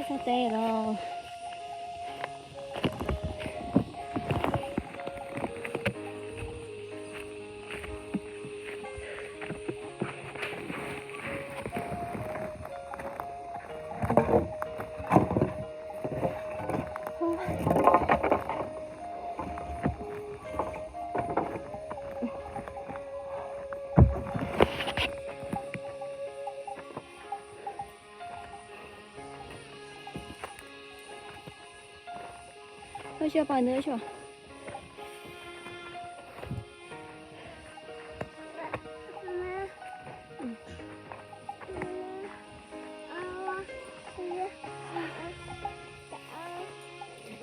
Ua teb los. Ua siab pais ntawd tso.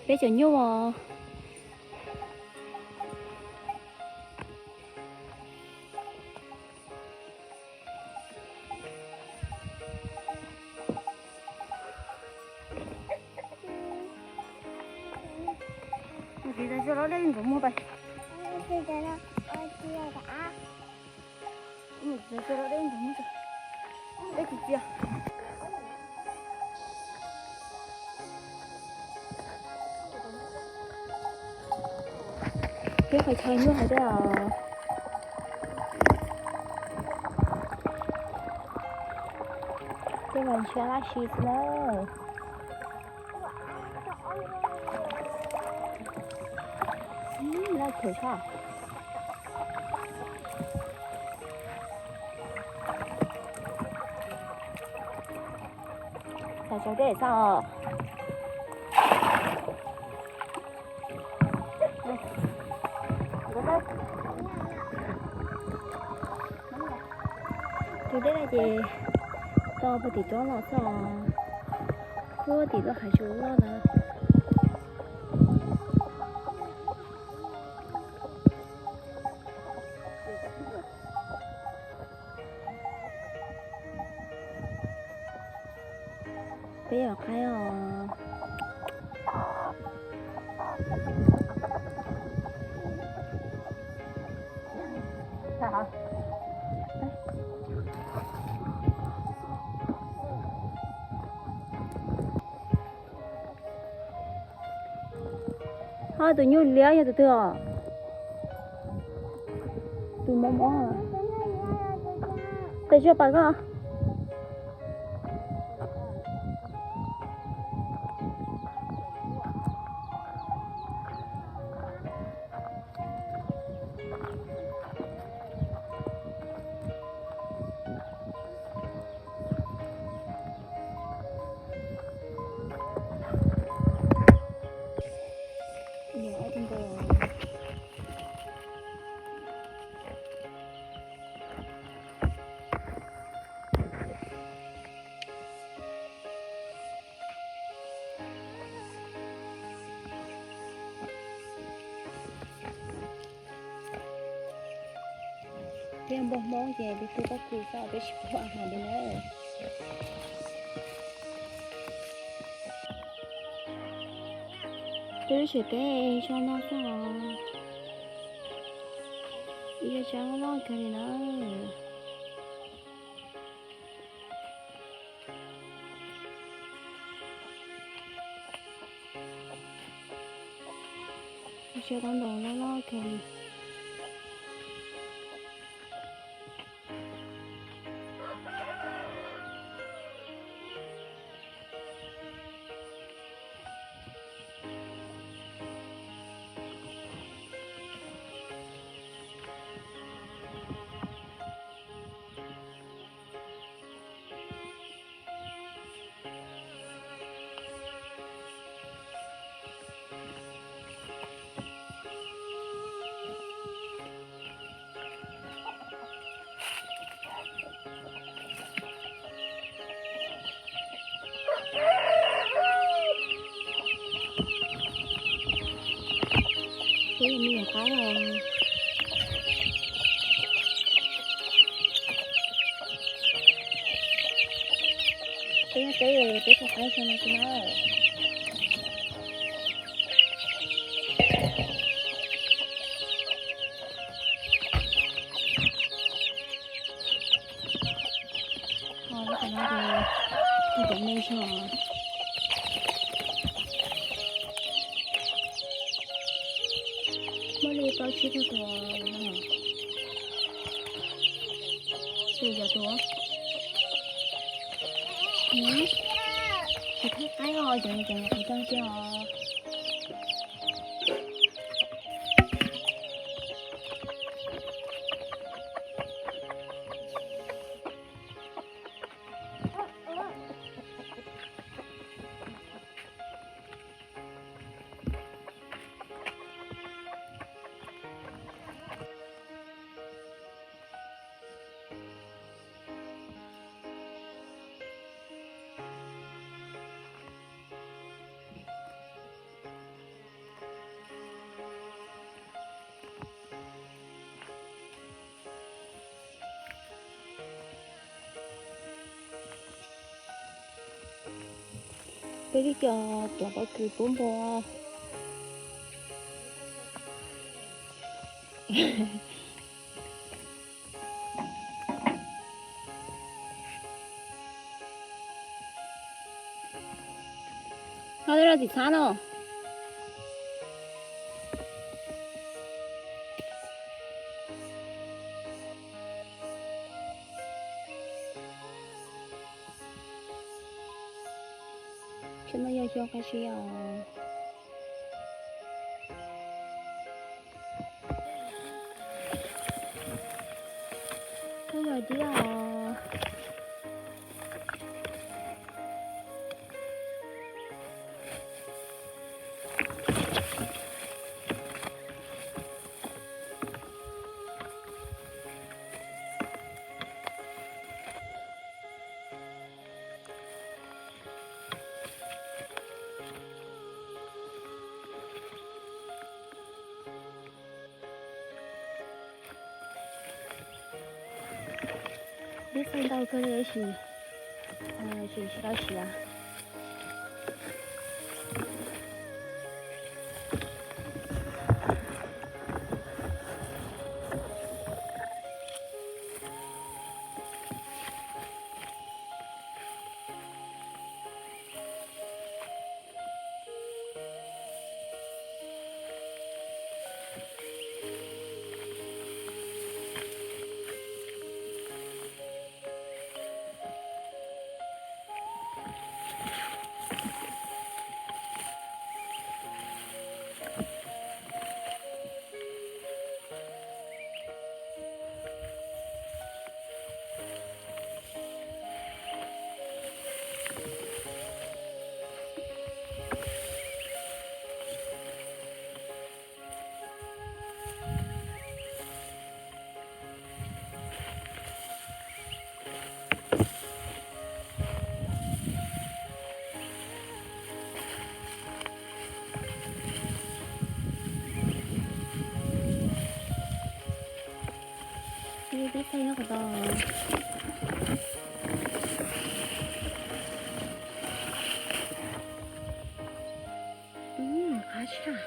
Peb cov nyuj os. Mus txiv tau cua los dej ntxuav muag pais. Mus txiv tau cua los dej ntxuav muag, dej tsis txias. Peb qhov chaw nyuj hais tias, tej mas ntshiab laj si xwb na. Laj khaws tshaj. Xav tso dej xwb os. Tus dej no ces tau puag tim roob los xwb os. Puag tim lub hav zoov loj ntawd. Peb yuav qaib os. Ho tus nyuj liab yog tus twg os? Tus mob mob. Tes tsis pom koj. Peb npog Hmoob ces peb twb pab kws xwb, peb tsis pub ua hauv li na. Peb lub tsev teb zoo no xwb os. Ib lub tsev loj loj kawg li na. Lub tsev tau ntoo loj loj kawg li. Peb me nyuam qaib os. Peb nyob teb peb pheej qaib xyoo no xwb na. Ho lub qhov no ces tus cov me zog. Tsib tug tus no, ces cov tus, ces thaij qaib os, ces cov qhov coj tiag os. Peb twb cov tuav pob kws pub npua. Ho tej no tim txhab no. Tsam no yog xyoo qab siab os. Twb yog diab os. Peb txaij ntau kawg li tab sis tsis tau siav. Peb txaij nyob qhov tod. Qab tshaj.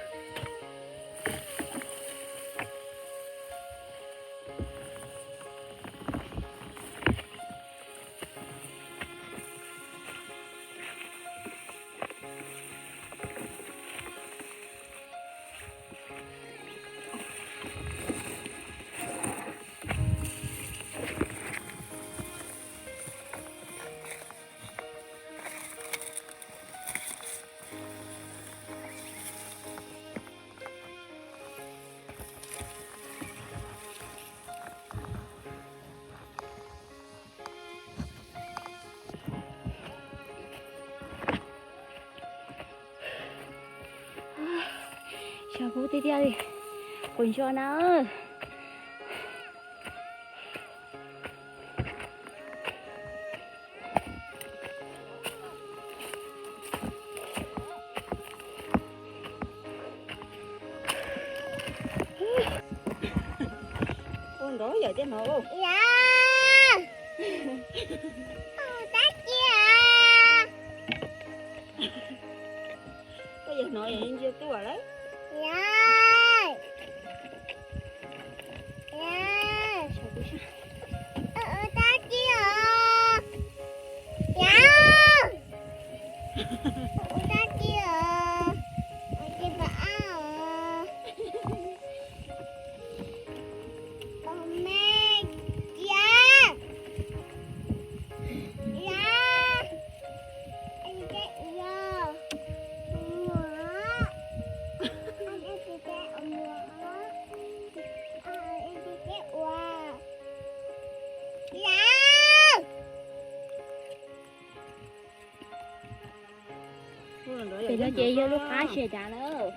Xyov kub tiag tiag li, quav ntsuag na. Ua nrov yam tiag no. Yog, tab cia. Koj yog hnov yog ntsia tuaj lawm. Yog, yog, tab cia os. Yog, tab cia os. Tab cia os. No ces yog lub qab ze dav na. Ua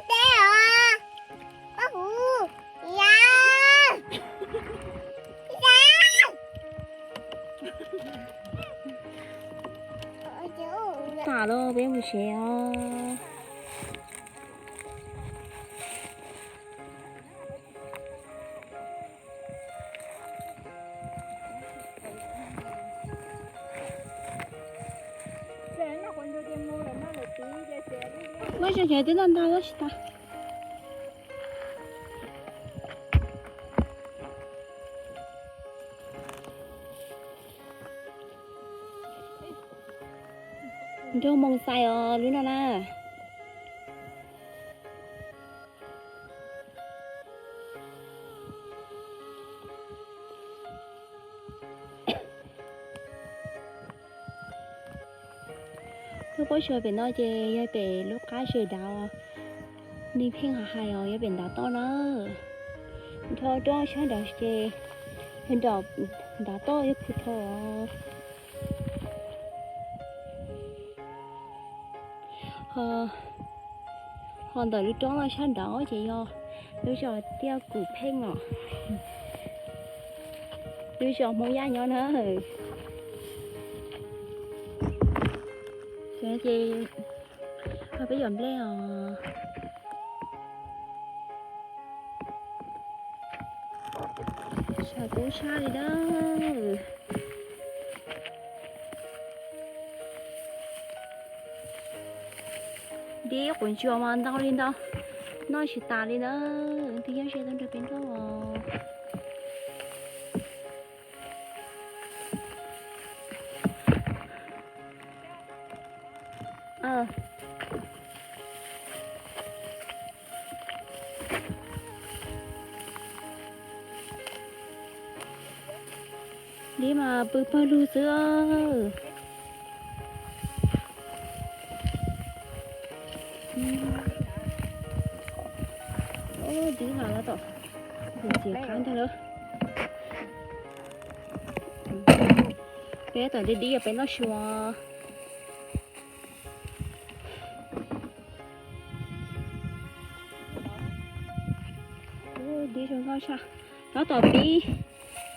teb os. Tas los peb mus tsev os. Muab tso tseg twb ntau ntau tsis tas. Nrog moo xais os lub no na. Lub pob tsuas pem no ces yog pem lub qab ze dav, neeg pheej hais os, yog pem ntav toj na. Nrho rau sab nraud ces, nram ntav toj yog Phu Tho. Ho ntawm lub roob no sab nraud ces yog lub zos Tiaj Kum Pheej os. Lub zos Hmoob Yaj nyob na. Ces peb yuav nplej os. Sab kub sab li na. Dib quav ntsuas mas ntau li ntau, noj tsis tas li na. Tus nyob ze tau nrog peb noj. Dib mas pw pawg lug xwb. Dib mas tab tom ntxias qab ntag lawm. Peb tab tom de dib peb noj su. Dib zoo nkauj tshaj. Tab tom pib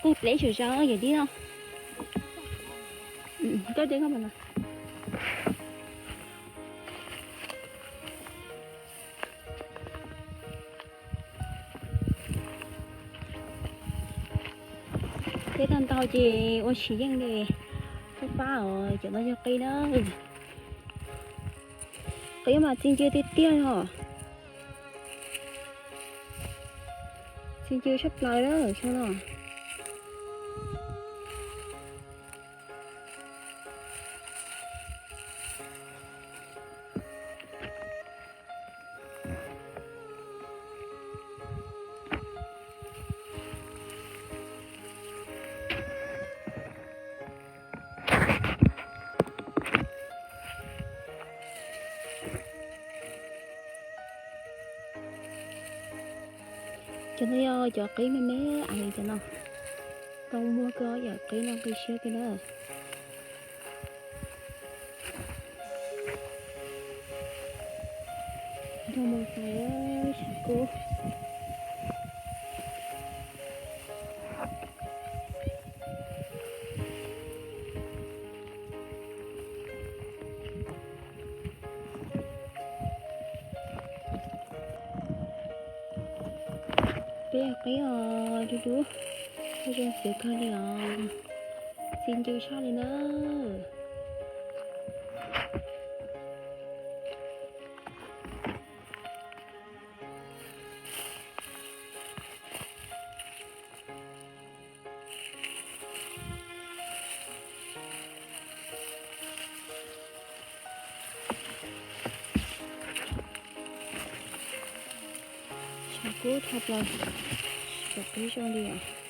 tag pleb tsaum zog yawm dib no. Koj de koj mas no. Teb tag ntau ces ua tsis yeej li. Pab pab os, cov no yog qib na. Qib mas txi ncw tiag tiag os. Txi ncw tshaj plaws lawm xyoo no. Cov no yog cov qib me me, cov no tau muag kawg, yam qib no nqi siab kawg na. Nrog mus xaiv sab kub. Peb qib os, dub dub, zoo xiav kawg li os, txi ncw tshaj li na. Tshav kub tshaj plaws, tsis pom qab zoo li os.